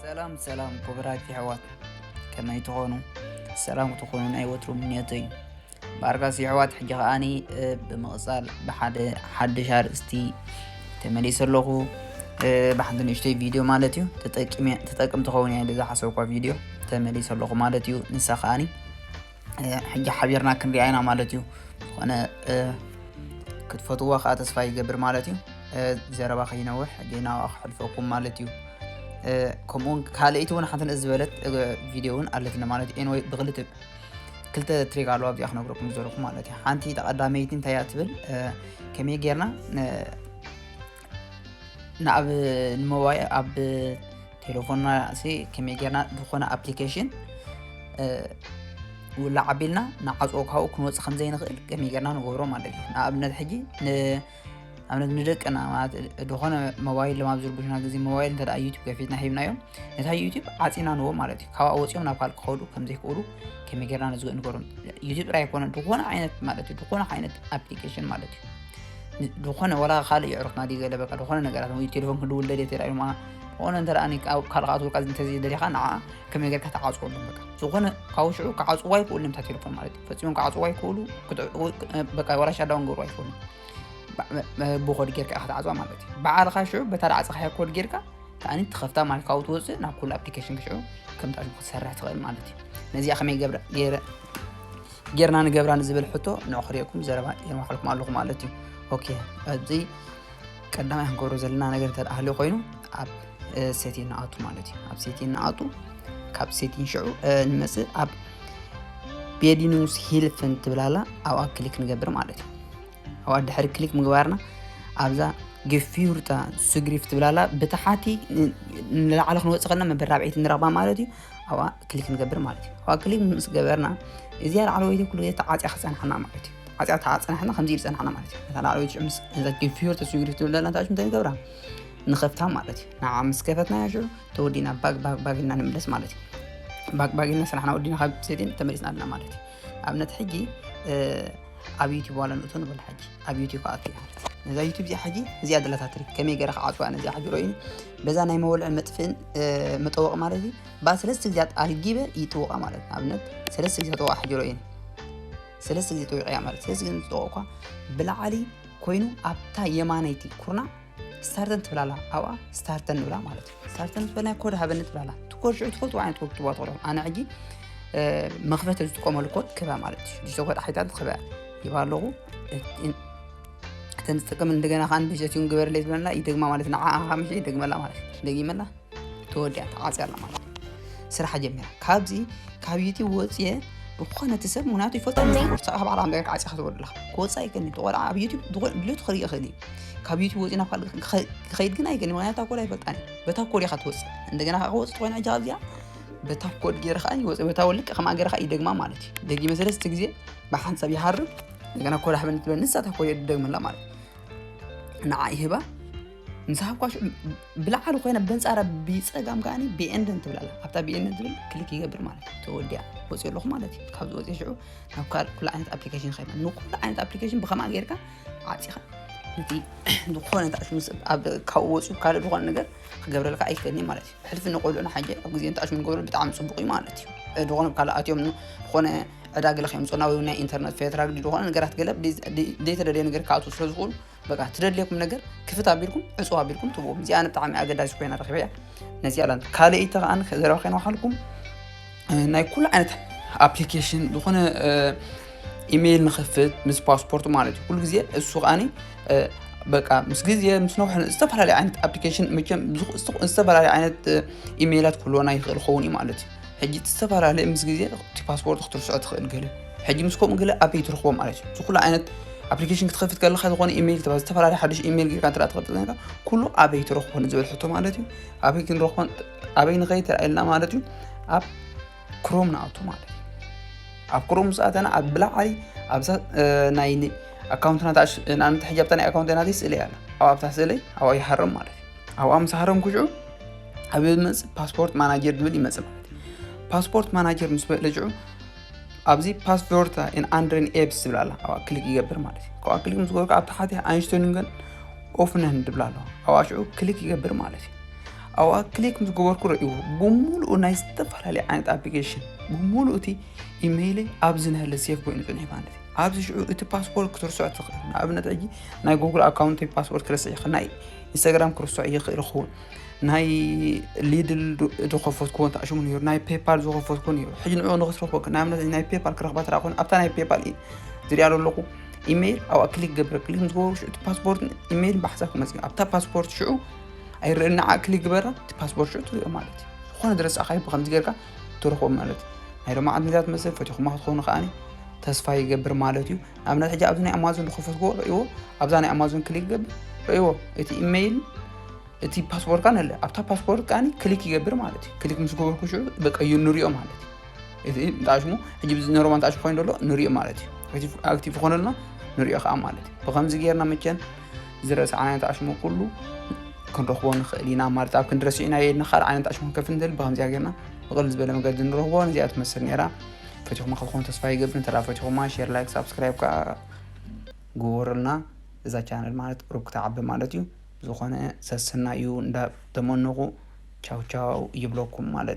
ሰላም ሰላም ክቡራት የሕዋት፣ ከመይ ትኾኑ? ሰላም ክትኾኑ ናይ ወትሩ ምንዮተይ እዩ። ባርካስ የሕዋት፣ ሕጂ ከኣኒ ብምቕጻል ብሓደ ሓድሽ ኣርእስቲ ተመሊሰ ኣለኹ። ብሓንቲ ንእሽተይ ቪድዮ ማለት እዩ፣ ተጠቅም ትኸውን እያ ዝሓሰብኳ ቪድዮ ተመሊሰ ኣለኹ ማለት እዩ። ንሳ ከኣኒ ሕጂ ሓቢርና ክንሪኣ ኢና ማለት እዩ። ዝኾነ ክትፈትዋ ከዓ ተስፋ ይገብር ማለት እዩ። ዘረባ ከይነውሕ ሕጂ ናብኣ ክሕልፈኩም ማለት እዩ። ከምኡውን ካልኣይቲ እውን ሓንቲ ንእስ ዝበለት ቪድዮ እውን ኣለትና ማለት እዩ። ኤንወይ ብክልተ ክልተ ትሪክ ኣለዋ ኣብዚኣ ክነግረኩም ዘለኹ ማለት እዩ። ሓንቲ ተቐዳመይቲ እንታይ እያ ትብል፣ ከመይ ጌርና ንኣብ ንሞባይል ኣብ ቴሌፎንና ሲ ከመይ ጌርና ዝኾነ ኣፕሊኬሽን ውላዕ ኣቢልና ንዓፅኦ ካብኡ ክንወፅእ ከምዘይንኽእል ከመይ ጌርና ንገብሮ ማለት እዩ። ንኣብነት ሕጂ ኣብነት ንደቅና ማለት ዝኾነ ሞባይል ለማብ ዝርቡሽና ግዜ ሞባይል እንተ ዩቱብ ከፊትና ሂብናዮም፣ ነታ ዩቱብ ዓፂና ንዎ ማለት እዩ። ካብኣ ወፂኦም ናብ ካልእ ክኸዱ ከምዘይክእሉ ከመይ ጌርና ንዝግእ ንገሮም። ዩቱብ ጥራይ ኣይኮነን፣ ዝኾነ ዓይነት ማለት እዩ፣ ዝኾነ ዓይነት ኣፕሊኬሽን ማለት እዩ። ዝኾነ ወላ ካልእ የዕሩኽና ድዩ ገለ በቃ ዝኾነ ነገራት ወይ ቴሌፎን ክድውል ደልየ ተራ ኢሉማ ዝኾነ እንተ ደኣ ካልእ ከኣትወልካ እንተዘይደሊኻ ንዓ ከመይ ጌርካ ትዓፅወሎም በቃ ዝኾነ ካብ ሽዑ ክዓፅዋ ኣይክእሉን እታ ቴሌፎን ማለት እዩ። ፈፂሞም ክዓፅዋ ኣይክእሉ። በቃ ወላ ሻዳውን ገብሩ ኣይክእሉን። ብኮድ ጌርካ ኢኻ ትዓፅዋ ማለት እዩ። ባዕልኻ ሽዑ በታ ዳዕፅኻያ ኮድ ጌርካ ከኣኒ ትኸፍታ ማለት ካብኡ ትወፅእ ናብ ኩሉ ኣፕሊኬሽን ክሽዑ ከምታ ክትሰርሕ ትኽእል ማለት እዩ። ነዚኣ ከመይ ገብራ ገይረ ጌርና ንገብራ ንዝብል ሕቶ ንዕኽርየኩም ዘረባ የማሓልኩም ኣለኹ ማለት እዩ። ኦኬ፣ ኣብዚ ቀዳማይ ክንገብሮ ዘለና ነገር እንተ ደኣ ሃልዩ ኮይኑ ኣብ ሴቲን ንኣቱ ማለት እዩ። ኣብ ሴቲን ንኣቱ፣ ካብ ሴቲን ሽዑ ንመጽእ ኣብ ቤዲኑስ ሂልፍን ትብላላ ኣብኣ ክሊክ ንገብር ማለት እዩ። ኣብኣ ድሕሪ ክሊክ ምግባርና ኣብዛ ገፊርታ ሱግሪፍ ትብላላ ብታሓቲ ንላዕሊ ክንወፅእ ከለና መበል ራብዐይቲ ንረኽባ ማለት እዩ። ኣብኣ ክሊክ ንገብር ማለት እዩ። ኣብኣ ክሊክ ምስ ገበርና እዚኣ ላዕለወይቲ ኩሉ ግዜ ተዓፅያ ክፀንሓና ማለት እዩ። ተዓፅያ ተዓፅናሕና ከምዚ ኢሉ ፀንሓና ማለት እዩ። ነታ ላዕለወይቲ ሽዑ ምስ ነዛ ገፊርታ ሱግሪፍ ትብላላ እንታይ እንታይ ንገብራ ንኸፍታ ማለት እዩ። ንዓ ምስ ከፈትናያ ሽዑ ተወዲና ባግ ባግ ባግ ኢልና ንምለስ ማለት እዩ። ባግ ባግ ኢልና ስራሕና ወዲና ካብ ሴቲን ተመሊስና ኣለና ማለት እዩ። ኣብነት ሕጂ ኣብ ዩቲብ ዋላ ንእቶ ንበል። ሕጂ ኣብ ዩቲብ ክኣቱ እያ። ነዛ ዩቲብ እዚኣ ሕጂ እዚኣ ዘለታ ትሪክ ከመይ ገይረ ክዓፅዋ ነዚኣ ሕጂ ሮኢኒ በዛ ናይ መወልዕን መጥፍእን መጠወቂ ማለት እዩ። ብኣ ሰለስተ ግዜያት ኣልጊበ ይጥወቃ ማለት ንኣብነት ሰለስተ ግዜ ጥወቃ ሕጂ ሮኢኒ ሰለስተ ግዜ ጥወቂያ ማለት ሰለስተ ግዜ ጥወቅኳ ብላዕሊ ኮይኑ ኣብታ የማነይቲ ኩርና ስታርተን ትብላላ ኣብኣ ስታርተን ንብላ ማለት እዩ። ስታርተን ዝበልና ኮድ ሃበኒ ትብላላ ትኮድ ሽዑ ትፈልጥዎ ዓይነት ኮድ ትዋ ትኽእሉ ኣነ ሕጂ መኽፈት ዝጥቀመሉ ኮድ ክበ ማለት እዩ። ሽዱሽተ ኮድ ሓይታት ክበ ይባ ኣለኹ። እተን ዝጠቀም እንደገና ከዓ ብሸቲውን ግበርለይ ትብለና ይደግማ ማለት ንዓ ምሽ ይደግመላ ማለት እዩ። ደጊመላ ተወዲያ ተዓፅያ ኣላ ማለት እዩ። ስራሕ ጀሚራ ካብዚ ካብ ዩቲብ ወፅየ ዝኾነ እቲ ሰብ ምክንያቱ ይፈልጣ ቁርሳ ካብ ዓላ ኣምዳይ ክዓፅያ ክትወድላ ክወፃ ይከኒ ተቆልዓ ኣብ ዩቲብ ድልዮት ክርኢ ይኽእል እዩ። ካብ ዩቲብ ወፂ ናብ ካልእ ክኸይድ ግን ኣይገኒ ምክንያቱ ኣኮላ ይፈልጣኒ በታ ኮድ ኢኻ ትወፅእ እንደገና ከዓ ክወፅእ ትኮይና እጃ ኣብዚኣ በታ ኮድ ገይረ ከዓ ይወፅእ በታ ወልቅ ከማ ገይረ ከዓ ይደግማ ማለት እዩ። ደጊመ ሰለስተ ግዜ ብሓንሳብ ይሃርብ እንደገና ኮድ ኣሕበኒ ትብለ ንሳ እታ ኮድ እየ ትደግመላ ማለት እዩ። ንዓ ይህባ ምስ ሃብኳ ሽዑ ብላዕሊ ኮይነ በንፃራ ብፀጋም ከዓኒ ቢኤንደን ትብላላ ኣብታ ቢኤንደን ትብል ክሊክ ይገብር ማለት እዩ። ተወዲያ ወፂ ኣለኹ ማለት እዩ። ካብዚ ወፂ ሽዑ ናብ ካልእ ኩሉ ዓይነት ኣፕሊኬሽን ይኸይድ ማለት ንኩሉ ዓይነት ኣፕሊኬሽን ብኸምኣ ጌርካ ዓፂኻ ነቲ ዝኾነ ተኣሽሙ ኣብ ካብኡ ወፂኡ ካልእ ዝኾነ ነገር ክገብረልካ ኣይክእልን ማለት እዩ። ሕልፊ ንቆልዑና ሓጀ ኣብ ግዜ እንተኣሽሙ ንገብሩ ብጣዕሚ ፅቡቅ እዩ ማለት እዩ። ዝኾነ ካልእ ኣትዮም ዝኾነ ዕዳግለ ከየምፁና ወይ ናይ ኢንተርነት ፌትራ ግዲ ዝኾነ ነገራት ገለ ዘይተደለየ ነገር ክኣትዉ ስለ ዝኽእሉ በቃ ትደልየኩም ነገር ክፍት ኣቢልኩም ዕፁ ኣቢልኩም ትብዎም። እዚኣ ብጣዕሚ ኣገዳሲ ኮይና ረኪበያ ነዚኣ ላ ካልኣይቲ ከኣ ዘረባ ከይንባሓልኩም ናይ ኩሉ ዓይነት ኣፕሊኬሽን ዝኾነ ኢሜይል ንኸፍት ምስ ፓስፖርት ማለት እዩ። ኩሉ ግዜ እሱ ከኣኒ በቃ ምስ ግዜ ምስ ነውሕ ዝተፈላለዩ ዓይነት ኣፕሊኬሽን መቸም ዝተፈላለዩ ዓይነት ኢሜይላት ክህልወና ይኽእል ኸውን እዩ ማለት እዩ። ሕጂ ዝተፈላለየ ምስ ግዜ እቲ ፓስፖርት ክትርስዖ ትኽእል ገለ ሕጂ ምስ ከምኡ ገለ ኣበይ ትረኽቦ ማለት እዩ። ዝኩሉ ዓይነት ኣፕሊኬሽን ክትኸፍት ከለካ ዝኾነ ኢሜይል ተባ ዝተፈላለየ ሓድሽ ኢሜይል ጌርካ እንተ ትኸፍት ኮይንካ ኩሉ ኣበይ ትረኽቦ ንዝብል ሕቶ ማለት እዩ። ኣበይ ክንረኽቦ ኣበይ ንኸይድ ተራእየልና ማለት እዩ። ኣብ ክሮም ንኣቱ ማለት እዩ። ኣብ ክሮም ምስ ኣተና ኣብ ብላዕሊ ኣብዛ ናይ ኣካውንትና ንኣብነት ሕጂ ኣብታ ናይ ኣካውንት ናተይ ስእለይ ኣላ ኣብ ኣብታ ስእለይ ኣብኣ ይሃረም ማለት እዩ። ኣብኣ ምስ ሃረምኩ ሽዑ ኣብ መፅእ ፓስፖርት ማናጀር ዝብል ይመፅእ ማለት እዩ። ፓስፖርት ማናጀር ምስ በለ ሽዑ ኣብዚ ፓስፖርታ ኢን ኣንድሬን ኤፕስ ዝብል ኣላ ኣብኣ ክሊክ ይገብር ማለት እዩ። ካብኣ ክሊክ ምስ ገበርኩ ኣብ ታሕቲ ኣይንሽቶኒንገን ኦፍነን ዝብል ኣሎ ኣብኣ ሽዑ ክሊክ ይገብር ማለት እዩ። ኣብኣ ክሊክ ምስ ገበርኩ ረእይዎ ብምሉኡ ናይ ዝተፈላለዩ ዓይነት ኣፕሊኬሽን ብምሉኡ እቲ ኢሜይለይ ኣብዚ ናለ ሴፍ ኮይኑ ፅንሒ ማለት እዩ። ኣብዚ ሽዑ እቲ ፓስፖርት ክትርስዖ ትኽእል። ንኣብነት ሕጂ ናይ ጉግል ኣካውንት ፓስፖርት ክረስዕ ይኽእል፣ ናይ ኢንስታግራም ክርስዖ ይኽእል ይኸውን፣ ናይ ሊድል ዝኸፈትኩዎ ተኣሽሙ ነይሩ፣ ናይ ፔፓል ዝኸፈትኩዎ ነይሩ። ሕጂ ንዕኡ ንኽትረኽቦ ንኣብነት ናይ ፔፓል ክረኽባ ትራ ኮይኑ ኣብታ ናይ ፔፓል ዝሪኣ ዘለኹ ኢሜይል ኣብኣ ክሊክ ገብረ። ክሊክ ምስ ገበሩ ሽዑ እቲ ፓስፖርት ኢሜይል ብሓሳብ ክመፅእ ኣብታ ፓስፖርት ሽዑ ኣይርእን ንዓ ክሊክ ግበራ እቲ ፓስፖርት ሽዑ ትሪኦ ማለት እዩ። ዝኾነ ድረስ ኣኻይ ብከምዚ ጌርካ ትረኽቦ ማለት እዩ። ናይ ሎማዓት ነዚኣ ትመስል ፈቲኹማ ክትኾኑ ከዓኒ ተስፋ ይገብር ማለት እዩ። ንኣብነት ሕጂ ኣብዚ ናይ ኣማዞን ዝኸፈትኩዎ ርእይዎ፣ ኣብዛ ናይ ኣማዞን ክሊክ ገብር ርእይዎ፣ እቲ ኢሜይል እቲ ፓስፖርት ካን ኣለ ኣብታ ፓስፖርት ከዓኒ ክሊክ ይገብር ማለት እዩ። ክሊክ ምስ ገበርኩ ሽዑ በቀዩ ንሪኦ ማለት እዩ። እቲ እንተኣሽሙ ሕጂ ነሮማ እንተኣሽሙ ኮይኑ ዘሎ ንሪኦ ማለት እዩ። ኣክቲቭ ኮነልና ንሪኦ ከዓ ማለት እዩ። ብከምዚ ጌርና መቸን ዝረስዓና እንተኣሽሙ ኩሉ ክንረኽቦ ንኽእል ኢና ማለት ኣብ ክንዲ ረሲዕና የድና ካልእ ዓይነት ኣሽሙ ከፍ እንድል ብከምዚኣ ጌርና ብቕል ዝበለ መገዲ ንረኽቦ። ነዚኣ ትመስል ነራ። ፈቲኹማ ክትኾኑ ተስፋ ይገብር። እንተ ፈቲኹማ ሼር፣ ላይክ፣ ሳብስክራይብ ከዓ ግበሩልና። እዛ ቻነል ማለት ሩብ ክትዓቢ ማለት እዩ። ብዝኾነ ሰስና እዩ እንዳተመነኹ ቻው ቻው ይብለኩም ማለት